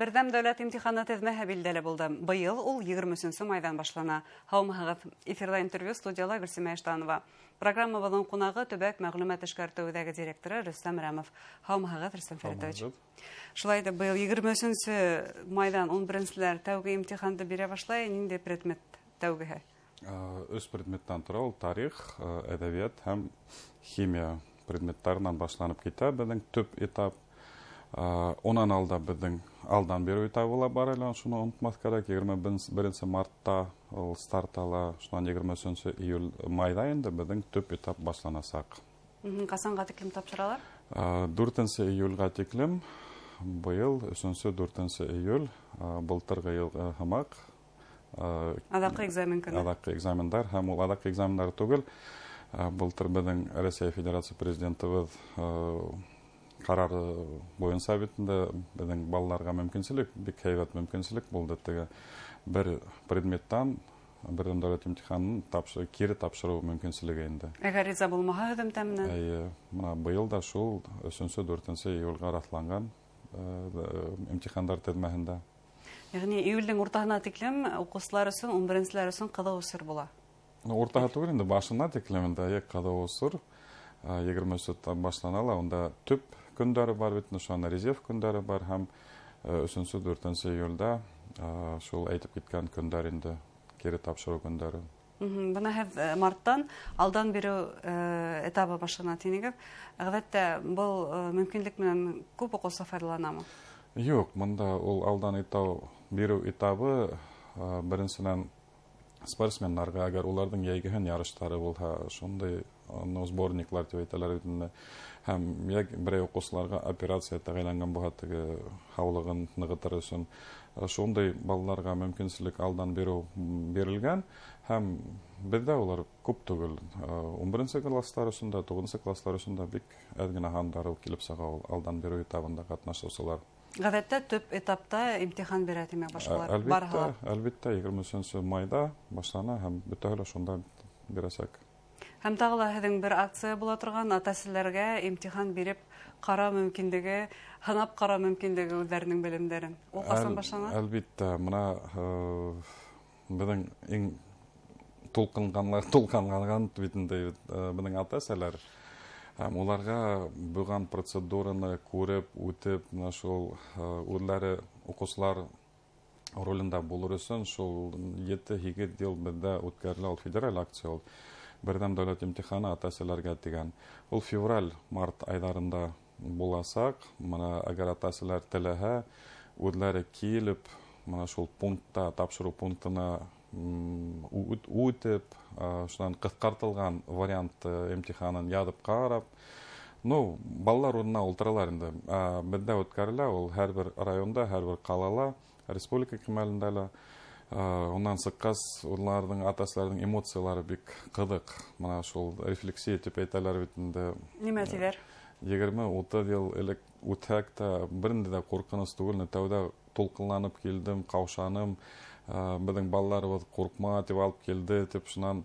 Берҙәм дәүләт имтиханы теҙмәһе билдәле булды. Быйыл ул 23 майҙан башлана. Һаумыһығыҙ! Эфирҙа интервью, студияла Гөлсимә Иштанова. Программабыҙҙың ҡунағы — төбәк мәғлүмәт эшкәртеү үҙәге директоры Рөстәм Рәмов. Һаумыһығыҙ, Рөстәм Фәритович! Шулай итеп, быйыл 23 майҙан 11-селәр тәүге имтиханды бирә башлай. Ниндәй предмет тәүгеһе? Өс предметтан тора ул: тарих, әҙәбиәт һәм химия предметтарынан башланып китә беҙҙең төп этап. Унан алда беҙҙең алдан биреү этабы ла бар әле, шуны онотмаҫ кәрәк. 21 мартта ул старт ала, шунан 23 июль майҙа инде беҙҙең төп этап башланасаҡ. Ҡасанға тиклем тапшыралар? 4 июлгә тиклем, быйыл 3-4 июль, былтырғы йыл һымаҡ. Аҙаҡҡы экзамен көнө. Аҙаҡҡы экзамендар, һәм ул аҙаҡҡы экзамендар түгел, былтыр беҙҙең Рәсәй Федерация Президентыбыҙ ҡарары буйынса бит инде беҙҙең балаларға мөмкинселек, бик һәйбәт мөмкинселек булды, теге бер предметтан берҙәм дәүләт имтиханын кире тапшырыу мөмкинселеге инде. Әгәр риза булмаһа һөҙөмтә менән? Эйе, мына быйыл да шул 3-4 июлгә раҫланған имтихандар теҙмәһендә. Йәғни июлдең уртаһына тиклем уҡыусылар өсөн, 11-селәр өсөн ҡыҙыу осор була. Уртаһы түгел инде, башына тиклем инде, эйе, ҡыҙыу осор. 23 башлана ла, унда төп көндәре бар бит, шунан резерв көндәре бар, һәм 3-4 июлдә шул әйтеп киткән көндәр инде, кире тапшырыу көндәре. Бына һеҙ марттан алдан биреү этабы башлана тинегеҙ. Ғәҙәттә был мөмкинлек менән күп уҡыусы файҙаланамы? Юҡ, бында ул алдан биреү этабы беренсенән спортсмендарға, әгәр уларҙың йәйгеһен ярыштары булһа, шундай сборниклар тип әйтәләр бит инде. Һәм берәй уҡыусыларға операция тәғәйенләнгән булһа, теге һаулығын нығытыр өсөн, шундай балаларға мөмкинселек алдан биреү бирелгән. Һәм беҙҙә улар күп түгел. 11 класстар өсөн дә, 9 класстар өсөн дә бик әҙ генә һандары килеп сыға ул алдан биреү этабында ҡатнашыусылар. Ғәҙәттә төп этапта имтихан бирә, тимәк, башҡалар барыһы ла. Әлбиттә, 23 майҙа башлана һәм бөтәһе лә шунда бирәсәк. Һәм тағы ла һеҙҙең бер акция була торған, ата-әсәләргә имтихан биреп ҡарау мөмкинлеге, һынап ҡарау мөмкинлеге үҙҙәренең белемдәрен. Ул ҡасан башлана? Әлбиттә, мына беҙҙең иң тулҡынланған бит инде, беҙҙең ата-әсәләр. Һәм уларға булған процедураны күреп, үтеп, мына шул үҙләре уҡыусылар ролендә булыр өсөн шул ете-һигеҙ йыл беҙҙә үткәрелә ул федераль акция ул. Берҙәм дәүләт имтиханы ата-әсәләргә тигән. Ул февраль, март айҙарында буласаҡ. Мына әгәр ата-әсәләр теләһә, үҙләре килеп, мына шул пунктта, тапшырыу пунктына үтеп, шунан ҡыҫҡартылған вариант имтиханын яҙып ҡарап, балалар урынына ултыралар инде. Беҙҙә үткәрелә ул һәр бер районда, һәр бер ҡалала, республика кимәлендә лә. Унан сыҡҡас, уларҙың, ата-әсәләрҙең эмоциялары бик ҡыҙыҡ. Мына шул рефлексия тип әйтәләр бит инде. Нимә тиҙәр? 20-30 йыл элек үтһәк тә, бер инде дә ҡурҡыныс түгел. Тәүҙә тулҡынланып килдем, ҡаушаным. Беҙҙең балаларыбыҙ ҡурҡма тип алып килде тип, шунан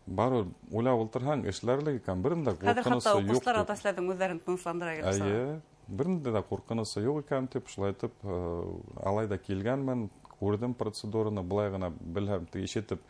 барыбер уйлап ултырһаң, эшләрлек икән, бер инде Хәҙер хатта ҡурҡынысы юҡ уҡыусылар тип. ата-әсәләрҙең үҙҙәрен тынысландыра килеп сыға. Эйе, бер инде дә ҡурҡынысы юҡ икән тип, шулай итеп, алай ҙа килгәнмен, күрҙем процедураны, былай ғына белһәм, тик ишетеп,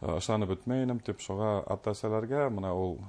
ышанып бөтмәйем тип, шуға ата-әсәләргә мына ул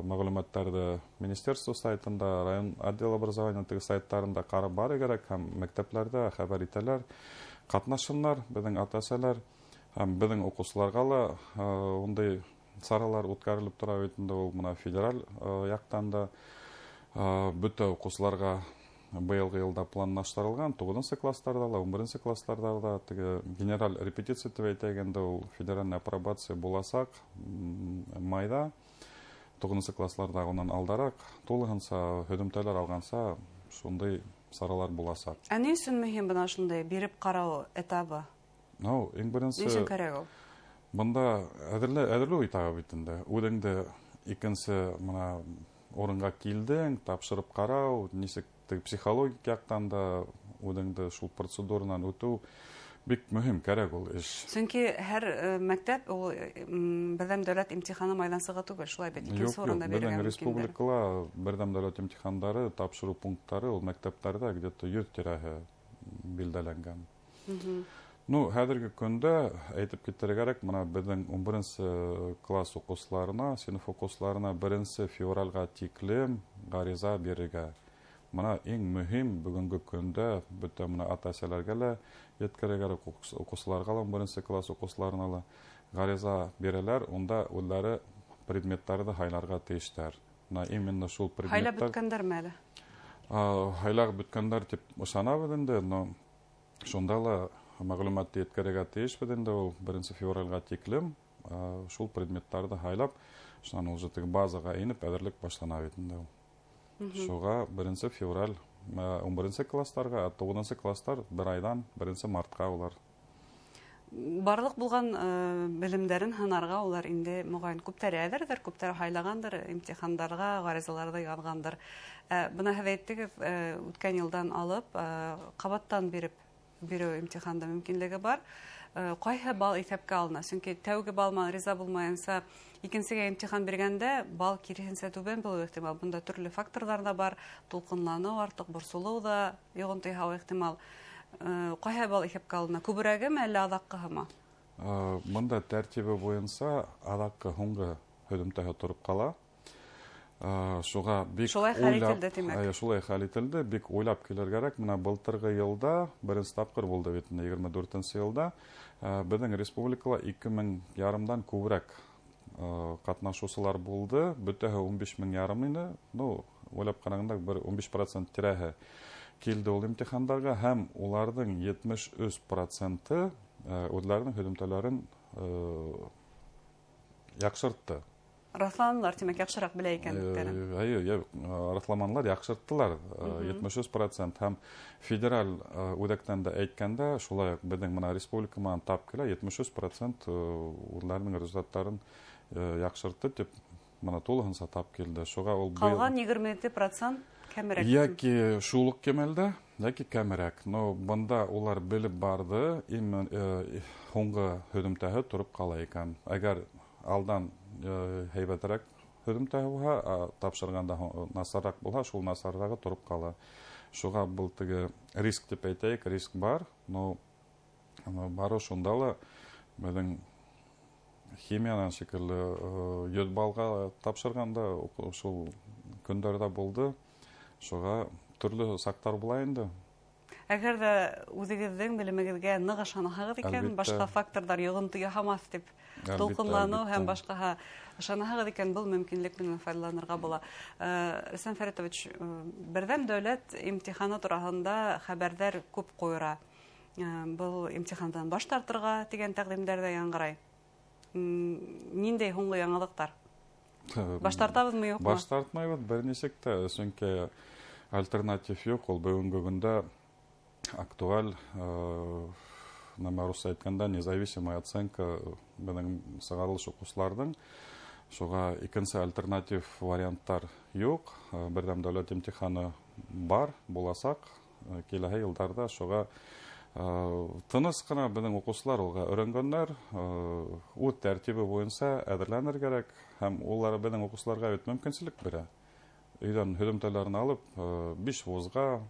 мәғлүмәттәрҙе министерство сайтында, район отдел образования теге сайттарында ҡарап барыр кәрәк, һәм мәктәпләрҙә хәбәр итәләр, ҡатнашһыннар беҙҙең ата-әсәләр, һәм беҙҙең уҡыусыларға ла ундай саралар үткәрелеп тора бит инде ул мына федераль яҡтан да, бөтә уҡыусыларға быйылғы йылда планлаштырылған туғыҙынсы класстарҙа ла, 11 класстарҙа ла теге генераль репетиция тип әйтәйек инде, ул федеральная апробация буласаҡ, майҙа. 9 классларҙа унан алдараҡ тулыһынса һөҙөмтәләр алғанса шундай саралар буласаҡ. Ә ни өсөн мөһим бына шундай биреп ҡарау этабы? Иң беренсе Ни өсөн кәрәк ул? Бында әҙерләү этабы бит инде. Үҙеңде икенсе мына урынға килдең, тапшырып ҡарау, нисек теге психологик яҡтан да үҙеңде шул процедуранан үтеү бик мөһим, кәрәк ул эш. Сөнки һәр мәктәп ул берҙәм дәүләт имтиханы майҙансығы түгел, шулай бит, икенсе Юҡ, юҡ, урында беҙҙең бирергә мөмкиндер. республикала берҙәм дәүләт имтихандары тапшырыу пункттары ул мәктәптәрҙә где-то 100 тирәһе. билдәләнгән. Ну, хәҙерге көндә әйтеп китергә кәрәк, мына беҙҙең 11 класс уҡыусыларына, синыф уҡыусыларына 1 февралгә тиклем ғариза бирергә. Мына иң мөһим бөгөнгө көндә бөтә мына ата-әсәләргә лә еткерергә кәрәк, уҡыусыларға ла, 11 класс уҡыусыларына ла ғариза бирәләр, унда үҙҙәре предметтарҙы һайларға тейештәр. Мына именно шул предметтар. Һайлап бөткәндәрме әле? Һайлап бөткәндәр тип ышанабыҙ инде, но шунда ла мәғлүмәтте еткерергә тейешбеҙ инде ул 1 февралгә тиклем шул предметтарҙы һайлап, шунан уже теге базаға инеп әҙерлек башлана бит инде ул. Шуға 1 февраль 11 класстарға, 9 класстар бер айҙан 1 мартҡа улар. Барлыҡ булған белемдәрен һынарға улар инде моғайын күптәре әҙерҙер, күптәре һайлағандыр, имтихандарға ғаризаларҙы яҙғандыр. Бына һеҙ әйттегеҙ, үткән йылдан алып ҡабаттан биреү имтиханда мөмкинлеге бар. Ҡайһы балл иҫәпкә алына? Сөнки тәүге балл менән риза булмайынса икенсегә имтихан биргәндә балл киреһенсә түбән булыуы ихтимал. Бында төрлө факторҙар ҙа бар, тулҡынланыу, артыҡ борсолоу ҙа йоғонто яһауы ихтимал. Ҡайһы балл иҫәпкә алына? Күберәгеме әллә аҙаҡҡыһымы? Бында тәртибе буйынса аҙаҡҡы һуңғы һөҙөмтәһе тороп ҡала. Шуға бик шулай хәл ителде, тимәк. Шулай хәл ителде, бик уйлап килергә кәрәк. Мына былтырғы йылда беренсе тапҡыр булды бит инде, 24 йылда. Беҙҙең республикала ике мең ярымдан күберәк ҡатнашыусылар булды. Бөтәһе 15 мең ярым ине. Ну, уйлап ҡарағанда бер 15% тирәһе килде ул имтихандарға, һәм уларҙың 73% үҙҙәренең һөҙөмтәләрен яҡшыртты. Раҫланылар, тимәк, яҡшыраҡ белә икәнлектәрен. Эйе, раҫламанылар, яҡшырттылар, 73%. Һәм федераль үҙәктән дә әйткәндә, шулай уҡ беҙҙең мына республика менән тап килә, 73% үҙҙәренең результаттарын яҡшыртты тип мына тулыһынса тап килде. Шуға ул быйыл Ҡалған 27% кәмерәк. Йәки шул уҡ кимәлдә, йәки кәмерәк. Но бында улар белеп барҙы, именно һуңғы һөҙөмтәһе тороп ҡала икән. Әгәр алдан һәйбәтерәк һөҙөмтәһе булһа, тапшырғанда насарыраҡ булһа, шул насарырағы тороп ҡала. Шуға был теге риск тип әйтәйек, риск бар, но бары шунда ла беҙҙең химиянан шикелле 100 балға тапшырғанда шул көндәрҙә булды. Шуға төрлө саҡтар була инде. Әгәр ҙә үҙегеҙҙең белемегеҙгә ныҡ ышанаһығыҙ икән, башҡа факторҙар йоғонто яһамаҫ тип тулҡынланыу һәм башҡаһа ышанаһығыҙ икән, был мөмкинлек менән файҙаланырға була. Рөстәм Фәритович, берҙәм дәүләт имтиханы тураһында хәбәрҙәр күп ҡуйыра. Был имтихандан баш тартырға тигән тәҡдимдәр ҙә яңғырай. Ниндәй һуңғы яңылыҡтар? Баш тартабыҙмы, юҡмы? Баш тартмайбыҙ бер нисек тә, сөнки альтернатив юҡ. Ул бөгөнгө көндә актуаль, нәмә русса әйткәндә, независимая оценка беҙҙең сығарылыш уҡыусыларҙың. Шуға икенсе альтернатив варианттар юҡ. Берҙәм дәүләт имтиханы бар, буласаҡ киләһе йылдарҙа. Шуға тыныс ҡына беҙҙең уҡыусылар уға өйрәнгәндәр, үҙ тәртибе буйынса әҙерләнер кәрәк, һәм улар беҙҙең уҡыусыларға бит мөмкинселек бирә. Өйҙән һөҙөмтәләрен алып, 5 вузға,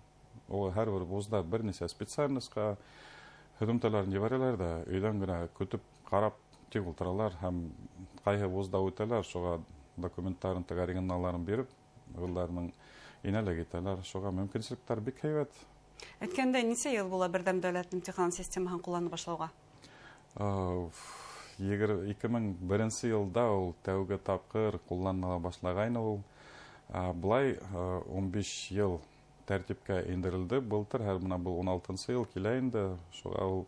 ул һәр бер вузда бер нисә специальностьҡа һөҙөмтәләрен ебәрәләр ҙә, өйҙән генә көтөп ҡарап тик ултыралар һәм ҡайһы вузда үтәләр, шуға документтарын, теге оригиналларын биреп, үҙҙәренең инәлек итәләр. Шуға мөмкинселектәр бик һәйбәт. Әйткәндәй, нисә йыл була берҙәм дәүләт имтихан системаһын ҡуллана башлауға? Ике мең беренсе йылда ул тәүге тапҡыр ҡулланыла башлағайны ул. Былай, 15 йыл тәртипкә индерелде. Былтыр һәр бына был ун алтынсы йыл килә инде. Шуға ул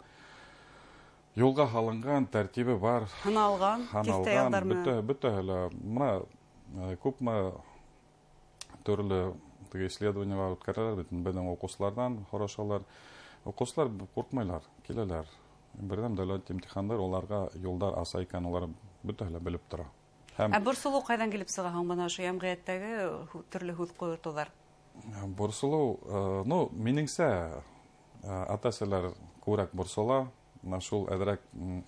юлға һалынған тәртибе бар. Һыналған, Һыналған, тиҫтә йылдар менән. бөтәһе лә. Мына, күпме төрлө теге исследованиялар үткәрәләр бит, беҙҙең уҡыусыларҙан һорашалар. Уҡыусылар ҡурҡмайлар, киләләр. Берҙәм дәүләт имтихандар уларға юлдар аса икән, улар бөтәһе лә белеп тора. Һәм Ә борсолоу ҡайҙан килеп сыға һуң бына ошо йәмғиәттәге төрлө һүҙ ҡуйыртыуҙар? Борсолоу, ну, минеңсә, ата-әсәләр күберәк борсола. Менә шул әҙерәк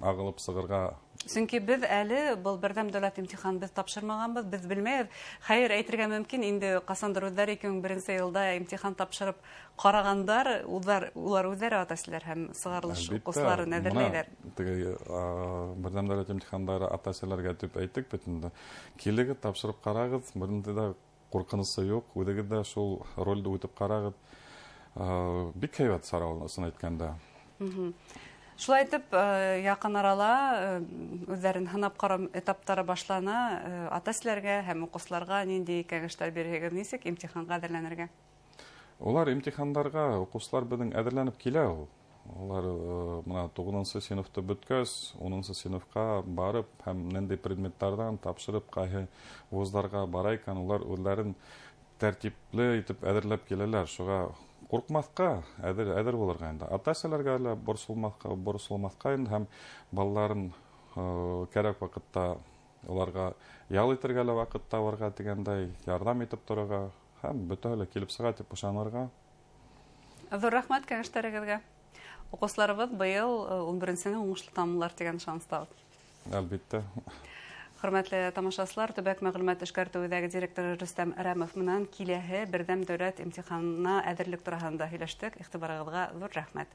ағылып сығырға. Сөнки беҙ әле был берҙәм дәүләт имтихан беҙ тапшырмағанбыҙ, беҙ белмәйбеҙ. Хәйер, әйтергә мөмкин, инде ҡасандыр үҙҙәре 2001 йылда имтихан тапшырып ҡарағандар, улар үҙҙәре ата-әсәләр һәм сығарылыш уҡыусыларын әҙерләйҙәр. Теге берҙәм дәүләт имтихандары ата-әсәләргә тип әйттек бит инде. Килегеҙ, тапшырып ҡарағыҙ, бернинди ҙә ҡурҡынысы юҡ, үҙегеҙ ҙә шул ролде үтеп ҡарағыҙ. Бик һәйбәт сара ул, ысын әйткәндә. Шулай итеп, яҡын арала үҙҙәрен һынап ҡарау этаптары башлана. Ата-әсәләргә һәм уҡыусыларға ниндәй кәңәштәр бирһегеҙ, нисек имтиханға әҙерләнергә? Улар имтихандарға уҡыусылар беҙҙең әҙерләнеп килә ул. Улар бына туғыҙынсы синыфты бөткәс, унынсы синыфҡа барып һәм ниндәй предметтарҙан тапшырып ҡайһы вуздарға бара икән, улар үҙҙәрен тәртипле итеп әҙерләп киләләр. Шуға ҡурҡмаҫҡа, әҙер булырға инде. Ата-әсәләргә лә борсолмаҫҡа инде һәм балаларын кәрәк ваҡытта уларға ял итергә лә ваҡыт табырға тигәндәй ярҙам итеп торорға һәм бөтәһе лә килеп сыға тип ышанырға. Ҙур рәхмәт кәңәштәрегеҙгә. Уҡыусыларыбыҙ быйыл ун беренсене уңышлы тамамлар тигән ышаныстабыҙ. Әлбиттә. Хөрмәтле тамашасылар, төбәк мәғлүмәт эшкәртеү үҙәге директоры Рөстәм Рәмов менән киләһе берҙәм дәүләт имтиханына әҙерлек тураһында һөйләштек. Иғтибарығыҙға ҙур рәхмәт.